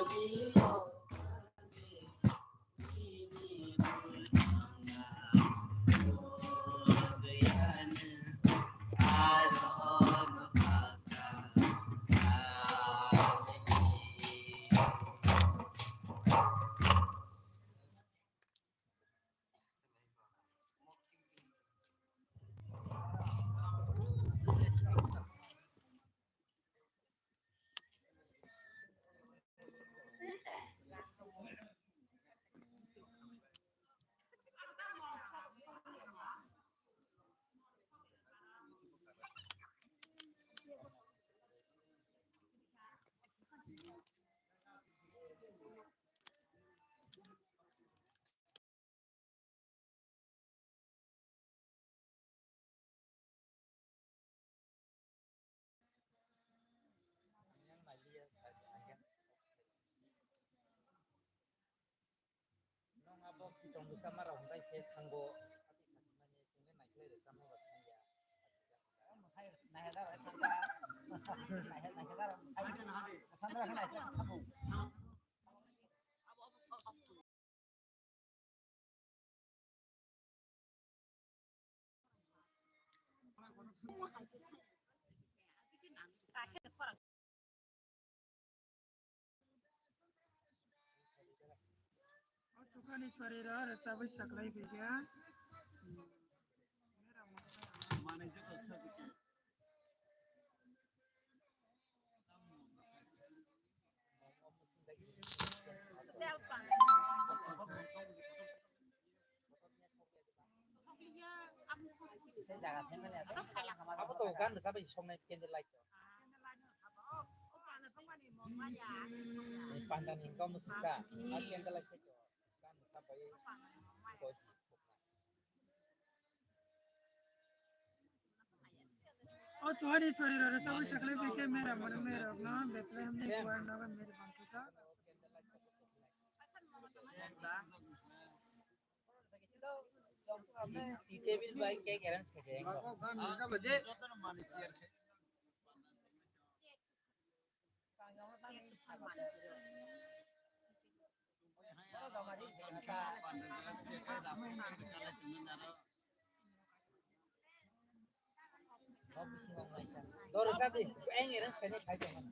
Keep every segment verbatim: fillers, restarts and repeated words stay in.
Nong abo kitong bwsa ma rok hwnbai khe thango. O tukani chwrai rw rwchabwi saklai phaikha. Abo to gan rwchabwi songnai candle light to. Panda ni kau musika, a candle light to. Gan rwchabwi. O chwrai rw rwchabwi saklai phaikha mera mora mera no Bethlehem ni kuar nogo mera bangkisa. Tea table bai cake arrange khaijak. Doro sadi, eng arrange khaijak khaijak.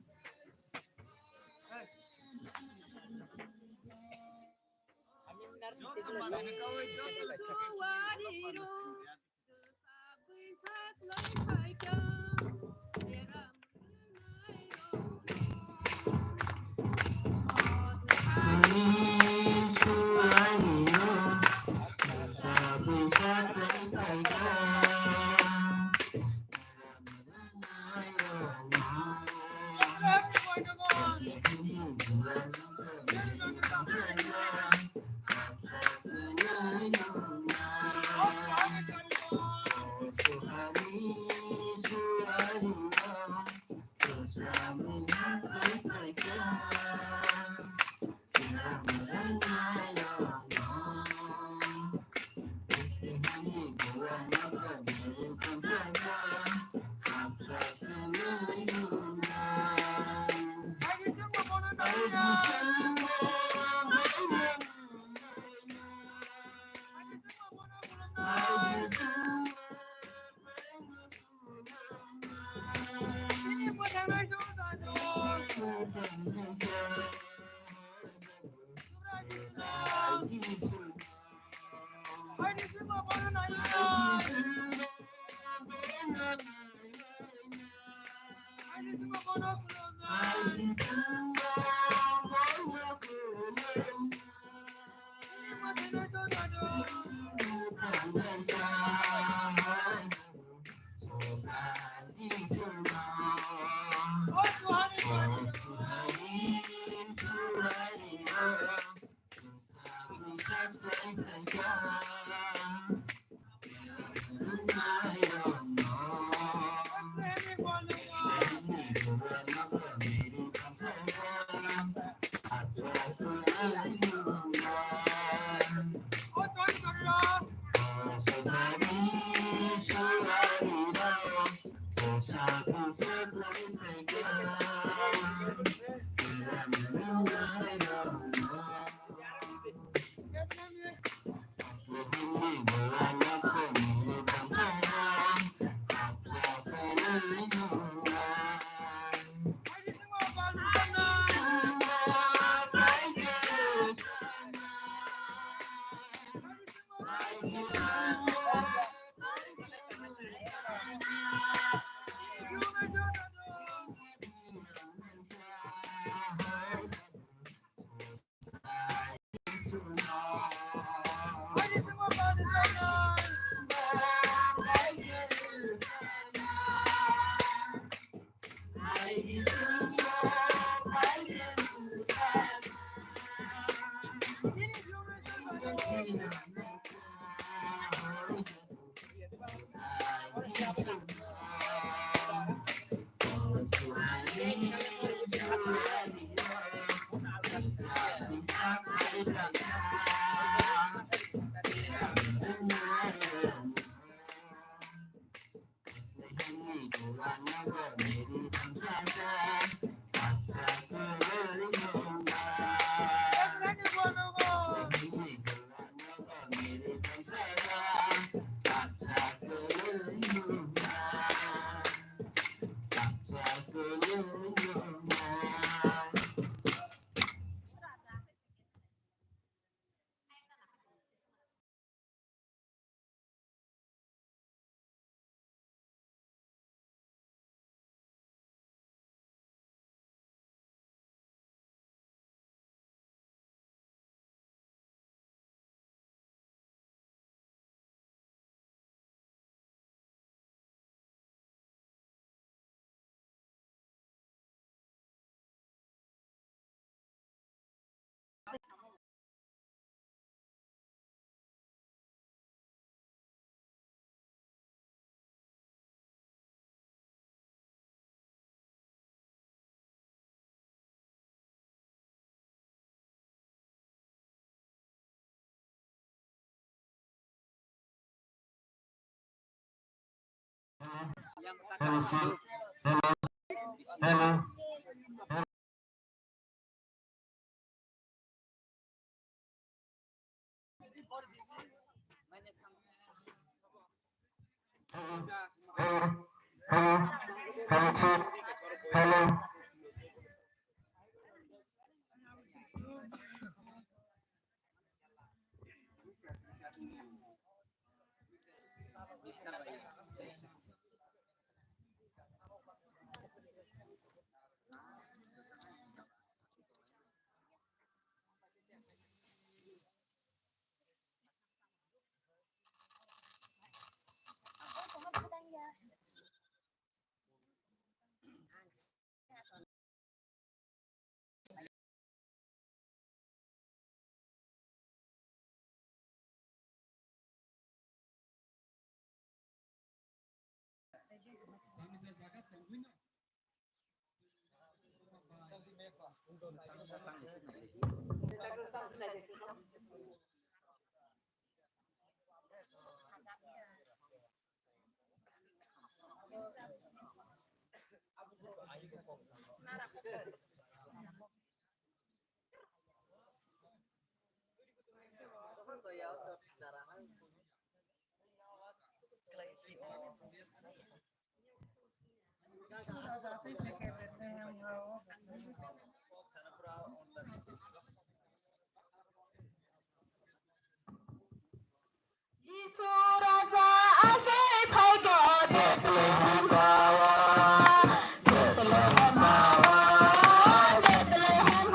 Hello, sir. Hello. Hello. Hello. Hello. Hello, sir. Hello. Jisu Raja asai phaigo Bethlehem hao, Bethlehem hao, Bethlehem hao. Jisu Raja asai phaigo Bethlehem hao, Bethlehem hao, Bethlehem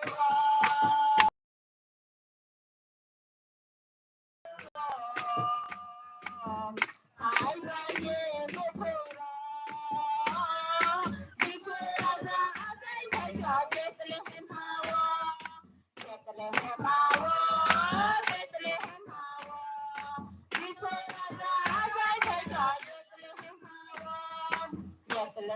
hao. Chuka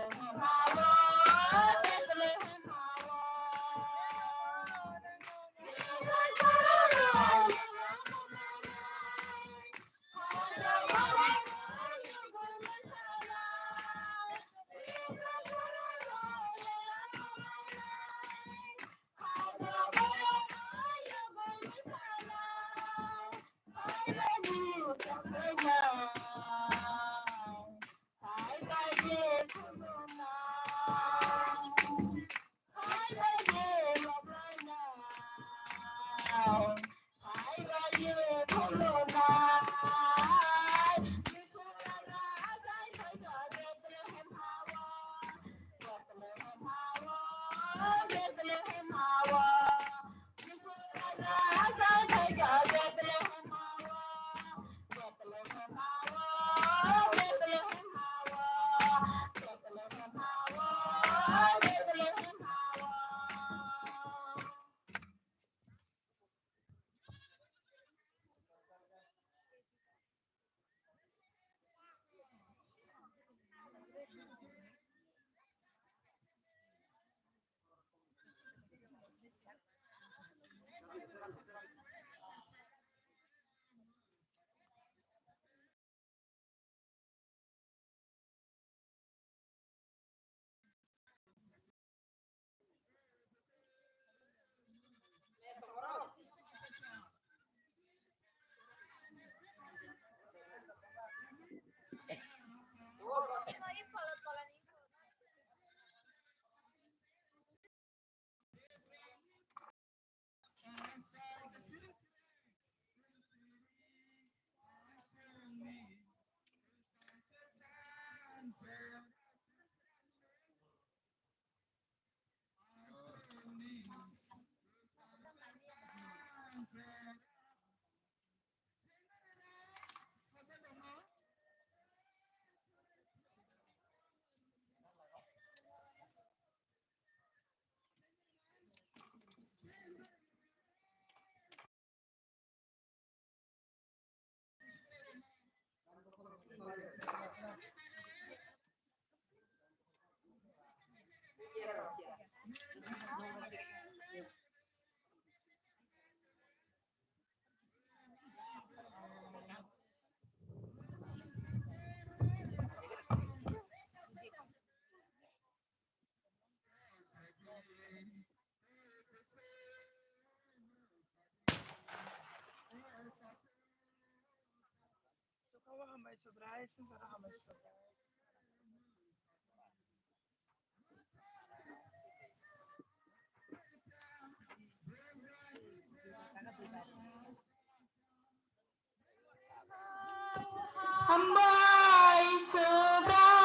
o hambai Subrai, swngcharo hambai Subrai. Hambai Subrai.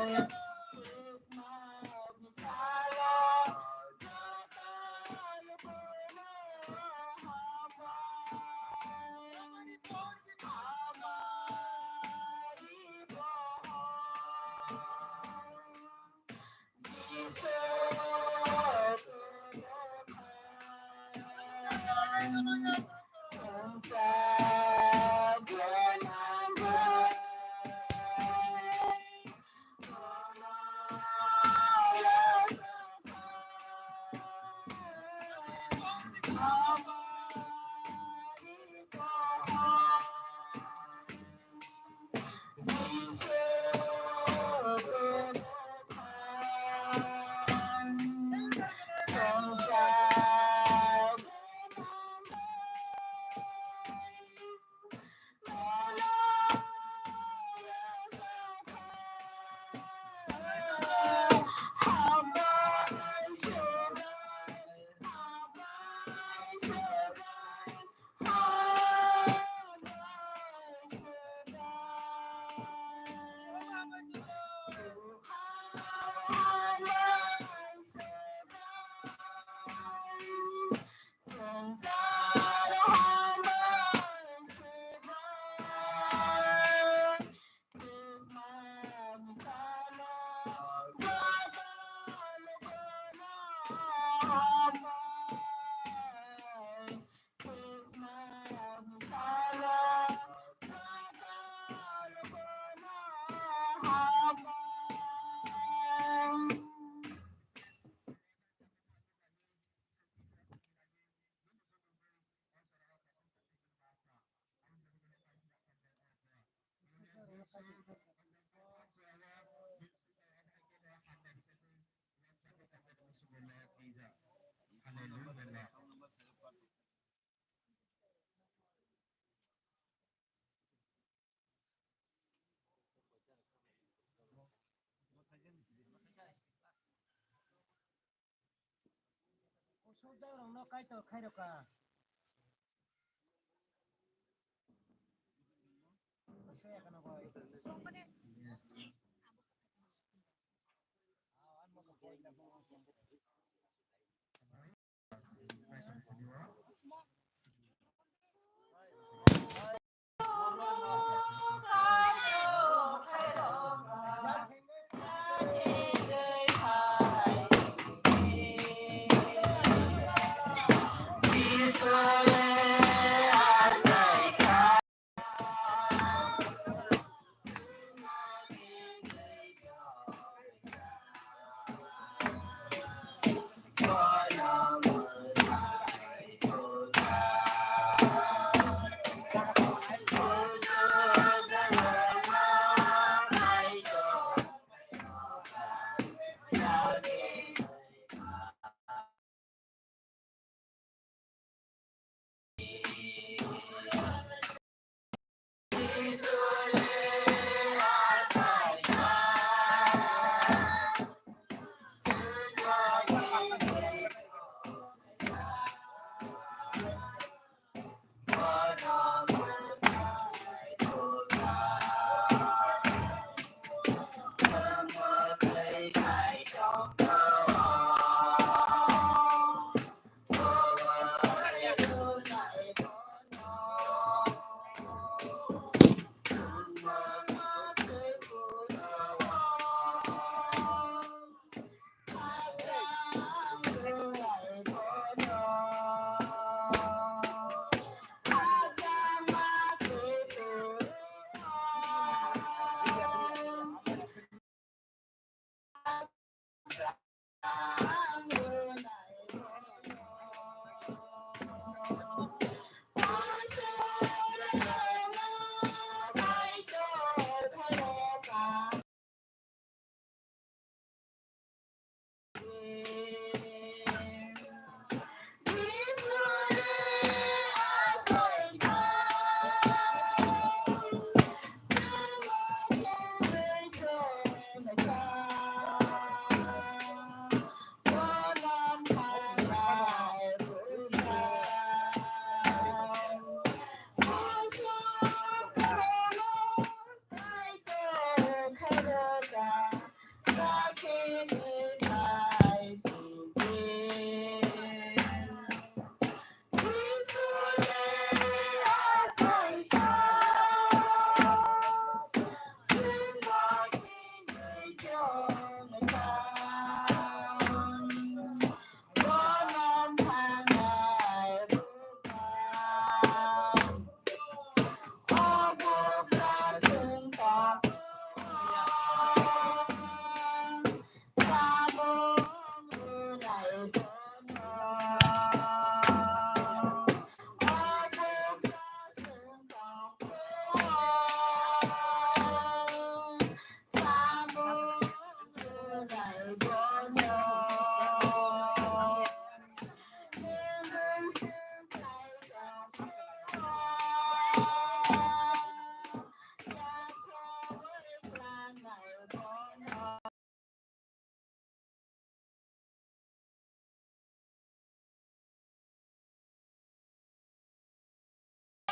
Usuk dakrokno Kaitor khairokha. Soya kana bai.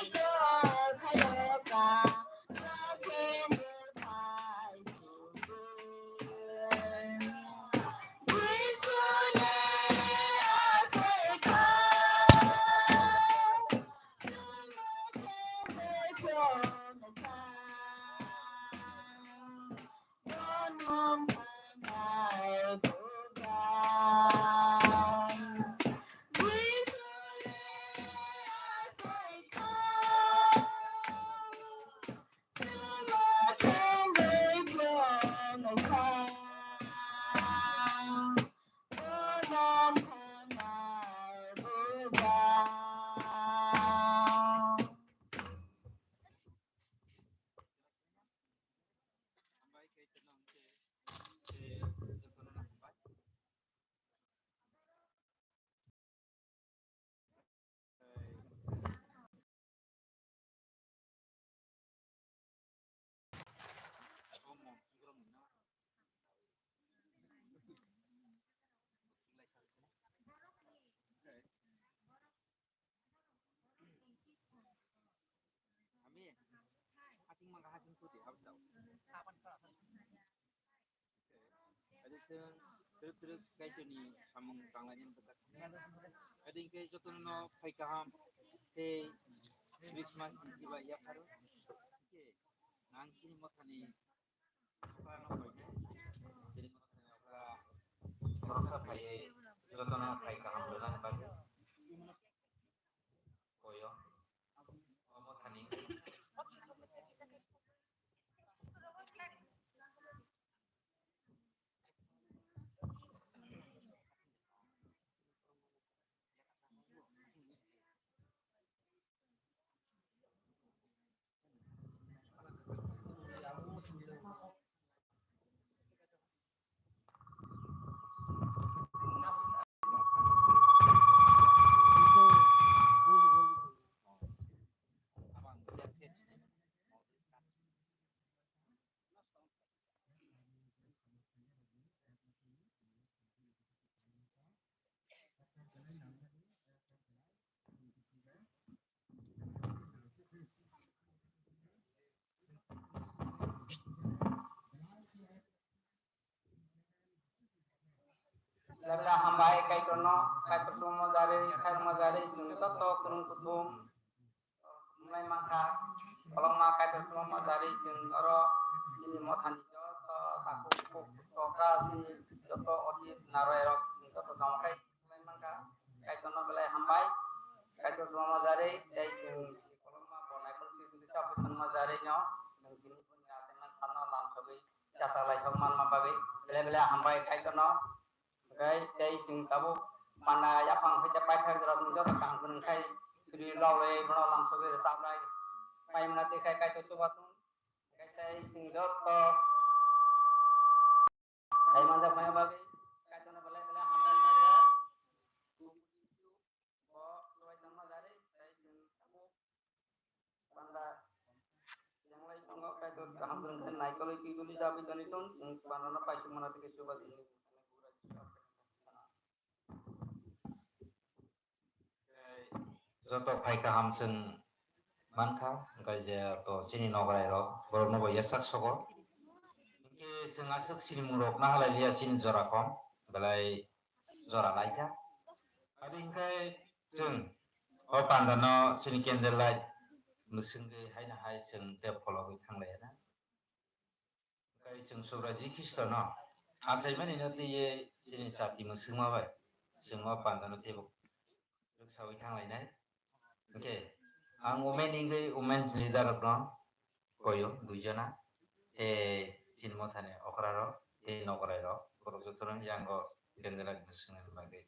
Ami hasing mangga hasing kuti habis tau. Adi seng terus terus kaisoni samung tanglaini bekas. Adi ke jotono phai kaham tei Christmas ni siba yapharo. Ke nang chini mothani Okra no koinai. Chini mothani okra khoroksa phaiwi jotono phai kaham rwnani bagwi. Koyo. O mothani. Labla hambai Kaitorno, Kaitor chubamu jari, khairokma jari, chwng joto kwrwng kuthum. Wngwi mankha, kwbangma Kaitor chubamu jari chwng oro chini mothani joto takhuk bukhuk chokra chini joto odit narwai rok chwng joto tongkhe wngwi mankha. Kaitorno belai hambai, Kaitor chubamu jari tei chwng kwbangma bo naikol twi twi chapui tongma jarino chwng tini boni achaima sanno lamsogwi yachaklai sok manma bagwi belai belai hambai Kaitorno. Hwnkhe tei chwng tabuk panda yaphang hwnkhe paithak jora chwng joto kaham kwrwng khai suri loglai bono lamsogwi rwchaplai paimana twi khai Kaitor chubatung. Hwnkhe tei chwng joto khai manjak phaina bagwi Kaitorno belai belai hambai mano. Bo chubai tongma jari tei chwng tabuk Panda, yang lai tongo, Kaitor kaham kwrwng khe naikolwi twi duli chabwi toni tong, chwng pandano paisuk mana tike chuba di. Joto phai kaham chwng mankha, hwnkhe je to chini nograi rok, borokno bo yasak sogo. Hwnkhe chwng aswk sinimung rok nahalai liya chini jora kom, belai jora laijak. Abo hwnkhe chwng o pandano chini candle light mwswngwi haino hai chwng tei phologwi thanglaiya na. Tei chwng Subrai Ji Khristono achaimani no twiwi chini chati mwswngma bai chwng o pandano teibo rwksawi thanglainai. Hwnkhe ang women wngwi women's leader rokno koyo duijona, tei chini mothani okrarok tei nogorairok borok jotono yango candle light mwswngna bagwi.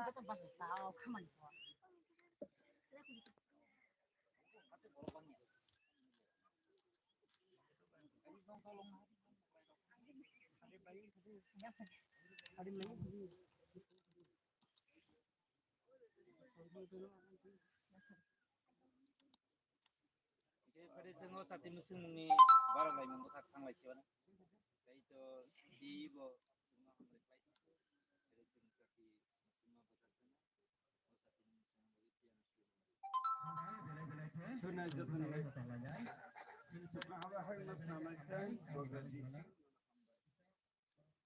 Hwnkhe phai de chwng o chati mwswngmungni barok laimung bwkha thanglai se mano. Tei to di bo chwngno hambai khlai thango. Phai de chwng chati mwswngma bwkha thangna, o chati mwswngma bagwi tiyang swi rwmani. Swnai jotono. Chini chukla haba hai ma sanai sai, bogra di swi.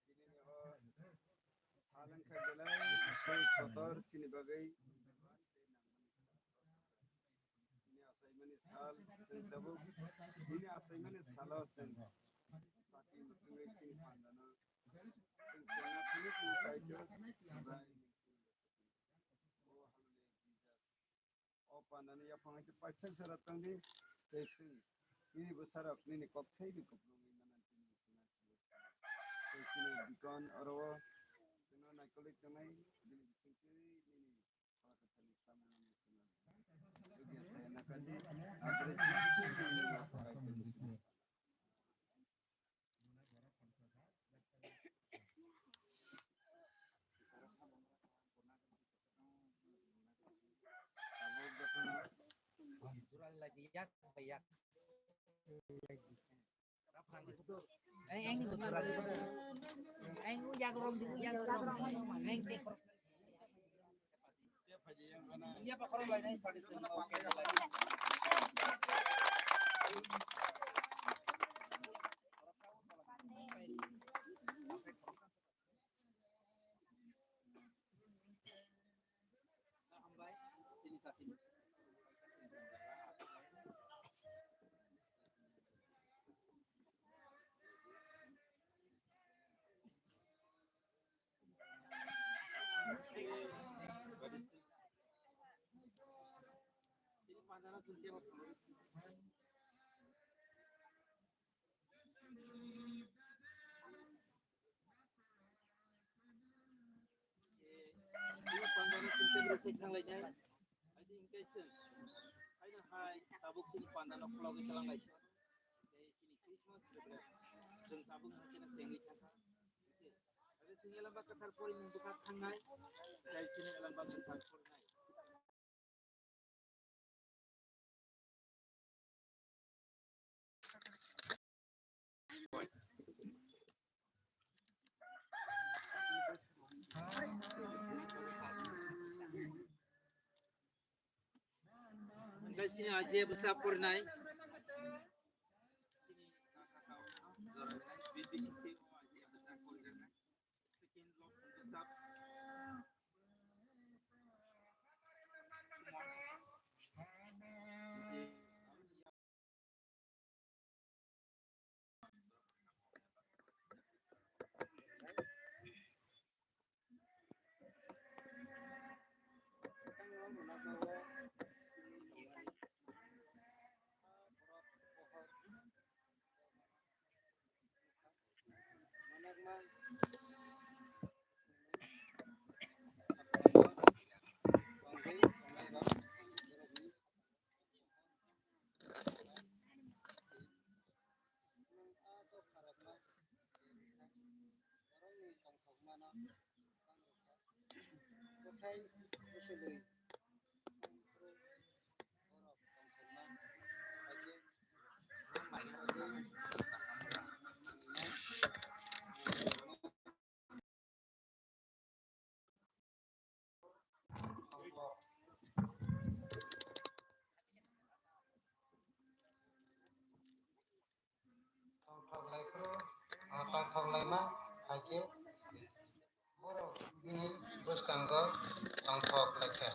Bini ni o sal wngkha belai tei kotor chini bagwi. Bini achaimani sal chwng tabuk, bini achaimani salo chwng chati mwswngwi chini pandano chwng chengna thangwi chini Kaitor Tibrai. O hamle Jesus. O pandani yaphang hai khe paithak jora tongdi, tei chwng nini bwsarok nini kok thaibi kupulungwi manna tini chwngno silo. Tei chini dikon oro o chwngno naikolwi tongnai, bini bisingtwi nini kok thani samung nangwi chwngno. Jugya saya nakadi, adre chwng nini yaphang hai khe Chini pandano chwng tei rwchai thanglainai. Haini hwnkhe chwng haino hai tabuk chini pandano khulogwi twlanglaisio. Tei chini Christmas program chwng tabuk haino chengwi thangkha. Hwnkhe chini Elamba Kwthar porimung bwkha thangnai. Tei chini Elamba Kwthar porinai. Hwnkhe chini aje bwsa porinai. Tongthok lai phuru, ah, tongthok laima hai khe borok bini bwskango tongthok lai kha.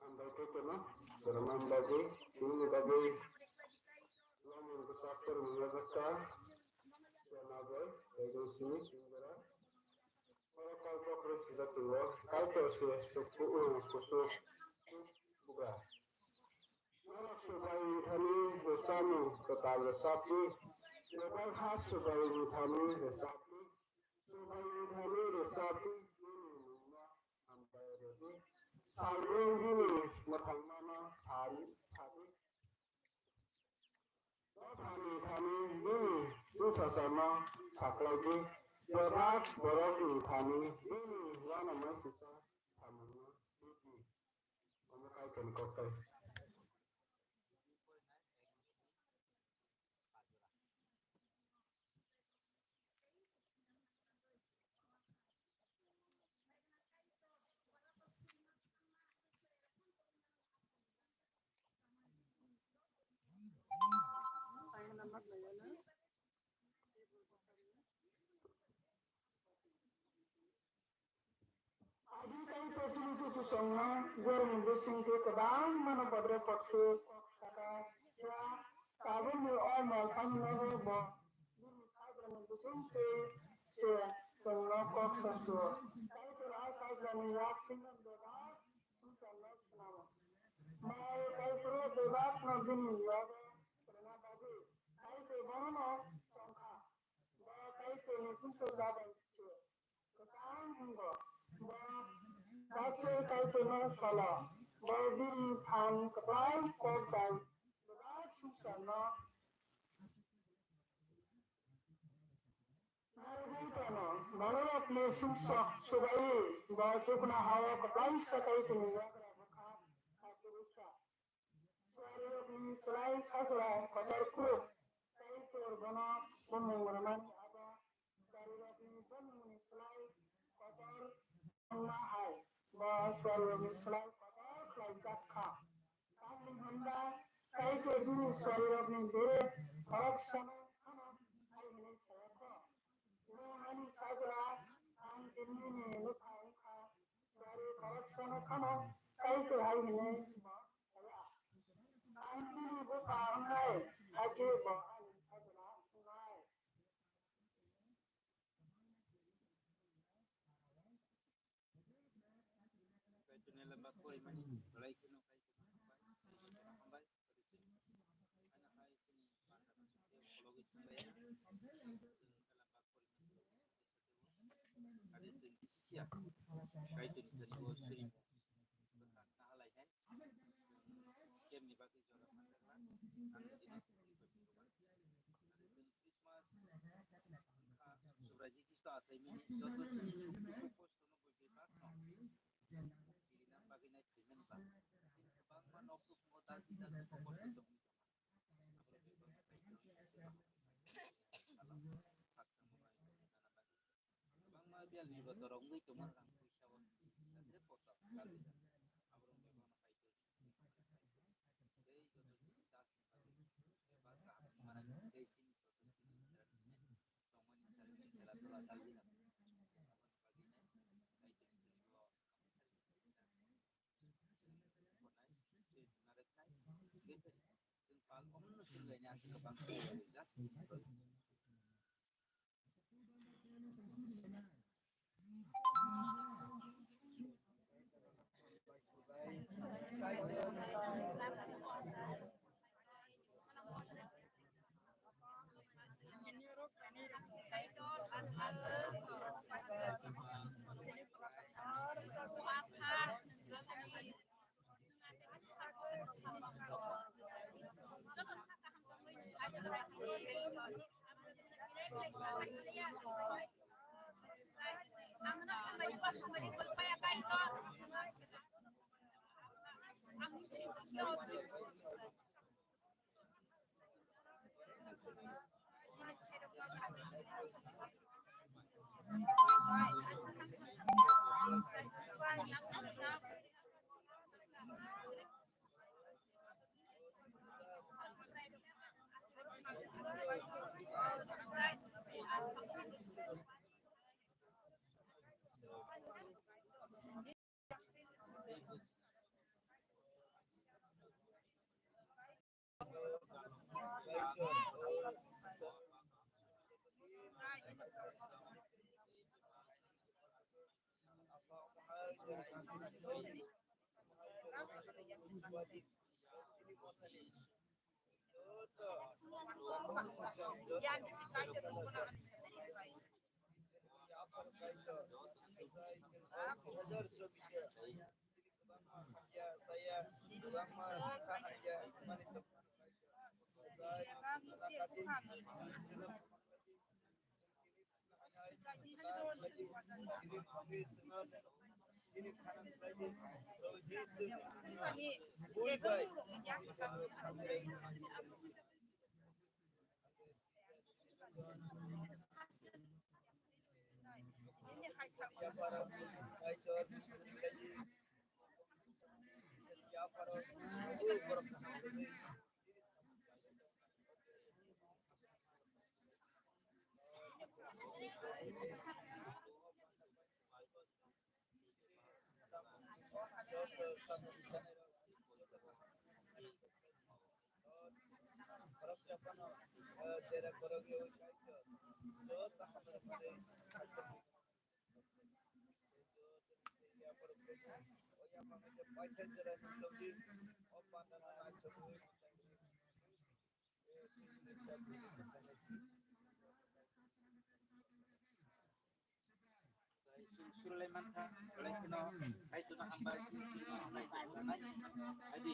Hambai khe tongma, borok mang bagwi, chini bagwi, lamani bwsa kwrwng wngjakha, sema bai, taibo simi, tini jora. Oro kok bokhorok swijak tongo, Kaitor se sukhu-, uh, kusuk bugra. Norok swbai wngthani rwchapmung kwtal rwchapdi, bebak ha swbai wngthani rwchapdi, swbai wngthani rwchapdi, bini mungno hambai rwdi. Salbrum bini mwthangmano sari, sadi. Dophani thani bini chwngsachano saklaidi, bebak borokni thani bini uanama kisa samungno rwdi. Omo Kaitorni kok tai. Adi tei purthimni chuchusongno Guarni bisingtwi kwbangmano bodre pothwi kok saka ya, tabukni o mol thangmani bo bini sajlani bisingtwi se chwngno kok sasu. Kaitor a sajlani yak thwimani bebak swngcharno swnamo. Mol Kaitor bebakno bini yago rwna bagwi Kaitor bonono chongkha. Bo Kaitorni chwngsacha bai se kwchang wngo. Bo kaisa Kaitorno salo. Bo bini phan kwplai kok bai bebak swngcharno narwgwi tono. Bororokni sumsok swbai bo chuknohao kwplaisa Kaitorni yagra bwkha kha kwrwi kha. Suarirokni slai sajla kotor kuk, Kaitor bono bumung rwmani abo suarirokni bumungni slai kotor wngma hai bo suarirokni slai kotor khlaijak kha. Tamni hwnba Kaitor bini suarirokni bere khoroksano phano hai hwnwi saya kho, "Nwng ani sajla, ang tinini nokha wng kha." Suari khoroksano phano Kaitor hai hwnwi bo saya, "Ang bini bupha wngnai, hakhe bo ani sajla wngnai." Kaitorni lamba korimani belai kheno Kaitorni hambai, hambai, hambai. Haino hai chini panda no sukhe khulogwi thangbai. Chwng lamba korimani belai kheno Kaitorni thani bo suri bwkha nahalai hai. Kemni bagwi jora phatarna ang dini Christmas wngkha, Subraji Khristo achaimani joto chini suk dukhu kosto no bui bebak no kirina bagwi nai phaimani ba. Chini kwbangma nok nukhungo dagi dagi kokor se tongwi tongma. Abo Bial ni botorok wngwi tongma rang puisa bo jatre kotor kali jani. Aborok bebak no kaitor tei joto chini chas ni bagwi bebak kaham mara tei chini joto chini traditional tongmani sari ni sela tola kali jani. Aboni bagwi nai kaitor ni bo Surulai mantha, belai kheno, hai tuno hambai, sino hambai, hai di, hai di, hai di, hai di, hai di, hai di,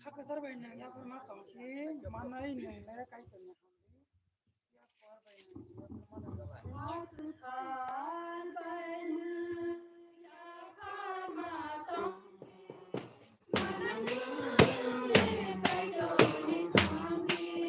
Khapkatar bai nang yaphar ma tong khe manai nung le Kaitor ni hamri. Yaphar bai nang yaphar ma nang. Khapkatar bai nang yaphar ma tong khe manai nung le Kaitor ni hamri.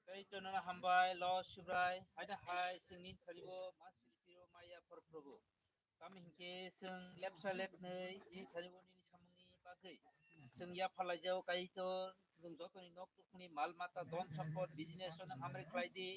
Tei tonana hambai, lo Subrai, haida hai, chwngni thani bo ma suri phiro maya phor Probu. Tamo hinkhe chwng lepsa lepnwi, nini thani bo nini samungni bagwi. Chwng yapharlaijao Kaitor, Nwng jotoni nok tukni mal mata don sompot business o nwng hamari khlai di.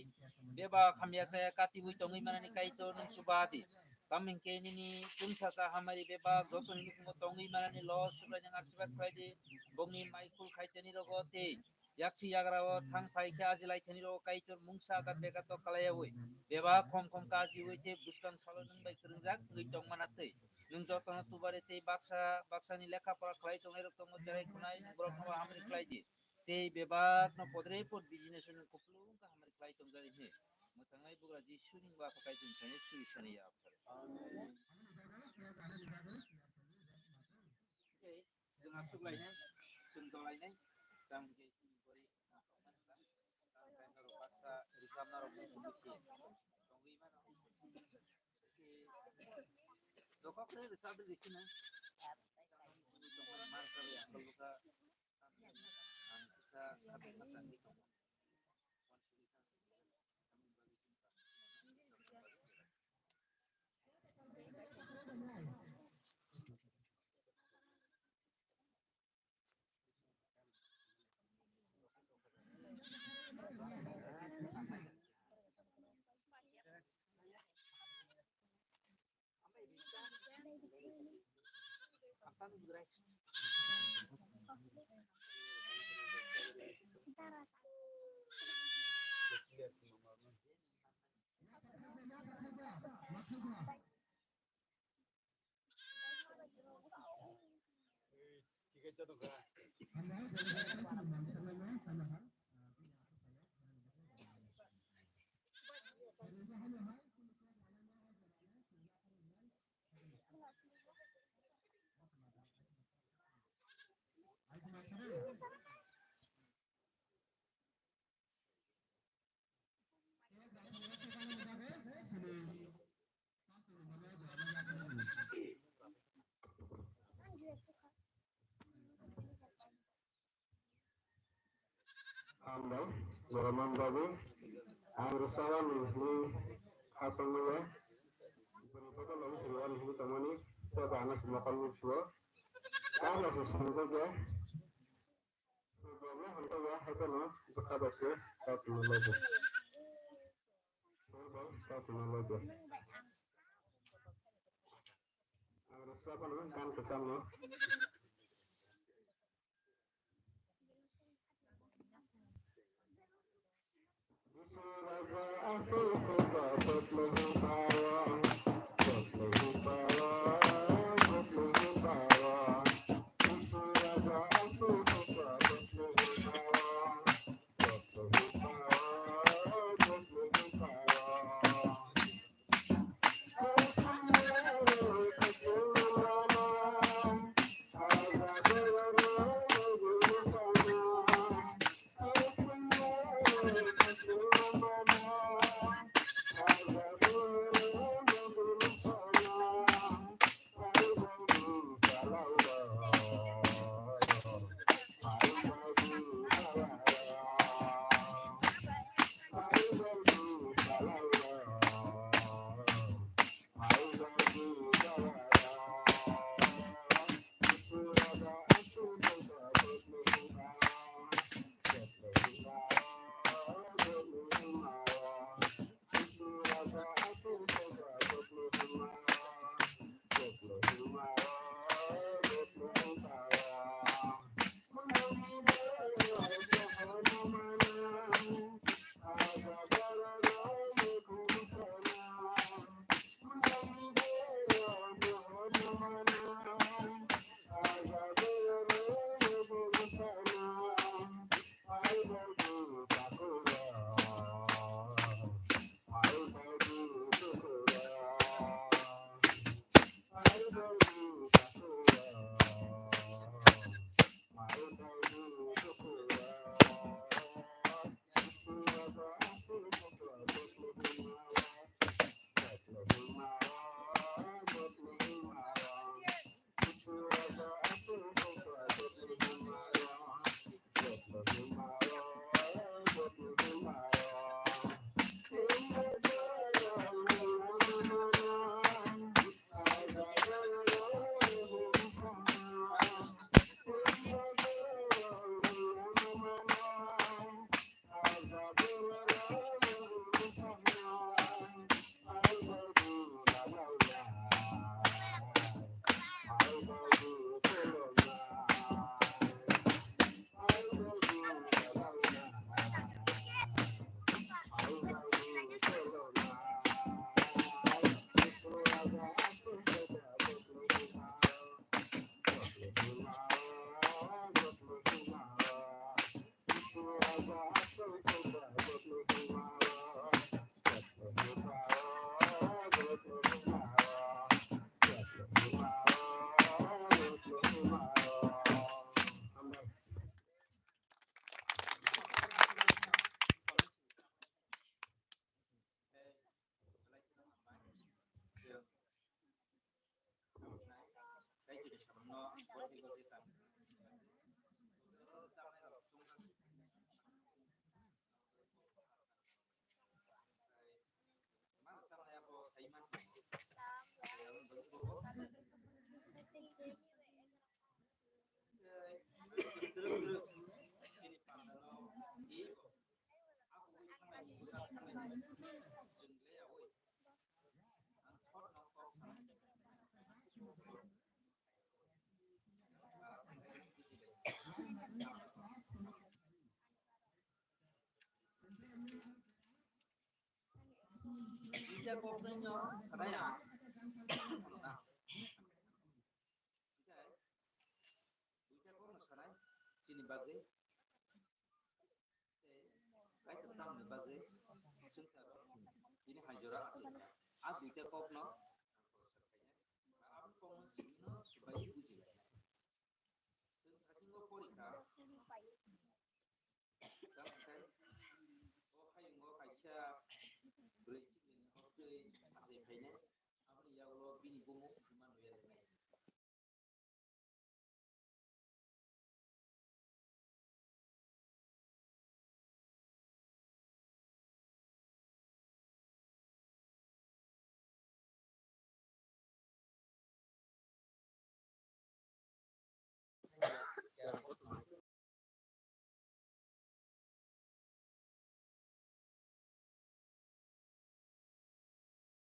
Bebak hamya saya katiwi tongwi manani Kaitor nwng chuba di. Tamni hwnkhe nini chwngsacha hamari bebak jotoni nukhungo tongwi manani lo Subraiyung asirwad khlai di. Bongni mai khul khaiteni rogo tei yaksi yagra o thang phai khe ajilai thani rogo Kaitor mungsa agat begato kalaiyawi. Bebak khom khom kajiwi tei bwskang salo nwng bai kwrwngjak wngwi tongmana twi. Nwng jotono tubari tei baksa baksani lekha pora khlai tongnai rok tongo, cherai khunai borok no hamari khlai di. Tei bebak no podre pod business no kupulung ka hamari khlai tongjari he. Mwtangnai bugra Jisu ni ba pakai tin sani sui sani ya. Tei jwng aswk lainai, jwng dolainai, tang je chini bori, tang kainarok baksa rijabnarok ni simi tongwi mano. Dokok se rijab rijina. Mar sabi akal buka. Ang kita kami matang di. Hambai, Joroman Babu, ang rwchapani hwnwi khasongmaya, bwrwi kotor lama simi ani hwnwi tongmani, tei bo ano se mokol nuksuo. Tamo se songjakya, Surbo hamjakya, hai phano bwkha bai se kaitorno logi. Surbo kaitorno logi. Ang rwchapano gan kwchangno. Duita kok nai no sanai ang. Duita kok no sanai chini bagwi. Kaitor tamni bagwi swngcharo bini hai jora aswk. A duita kokno aboni kokno chini no swbai buji lai. Chwng thasingo porikha. Tamkhe o hayungo kaisa bwrwi chikini hor twi achai phainai. Aboni yagulo bini bumung